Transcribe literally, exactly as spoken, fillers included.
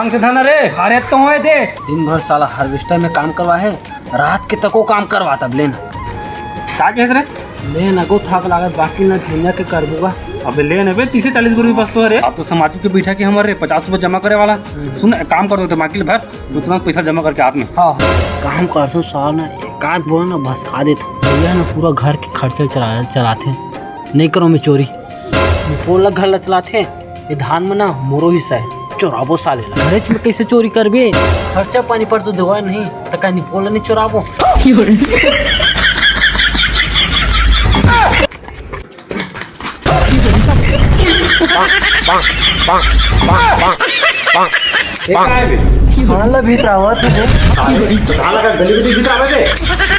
ढंग से धन रे, हरे तो होए दे। दिन भर साला हार्वेस्टर में काम करवा हे, रात के तको काम करवा, तब लेना। का कहेस रे? ले न गो, थक लागत, बाकी न धनिया के करबूगा। अबे ले न बे, तीसे चालीस गो रुपये बस तो रे। अब तो समाजू के बैठा के हमर रे पचास रुपये जमा करे वाला। सुन, एक काम कर दो, दिमाग भर उतना पैसा जमा करके हाथ में। हाँ, हाँ। काम करथों साला, एक आध बोल ना भसका देथों। भैया ना पूरा घर के खर्चा चला, चलाथे। नहीं करो मैं चोरी। निपोल ला घर ला चलाथे, ये धान में ना मोरो हिस्सा है। चोराबो साले ला। घरेच में कैसे चोरी करबे? खर्चा पानी पर तो देवा नहीं, त का निपोल ला नहीं चोराबो? ये का है बे? धान ला भीतरावत हे। अरे, तो धान ला गली गली भीतरावे बे?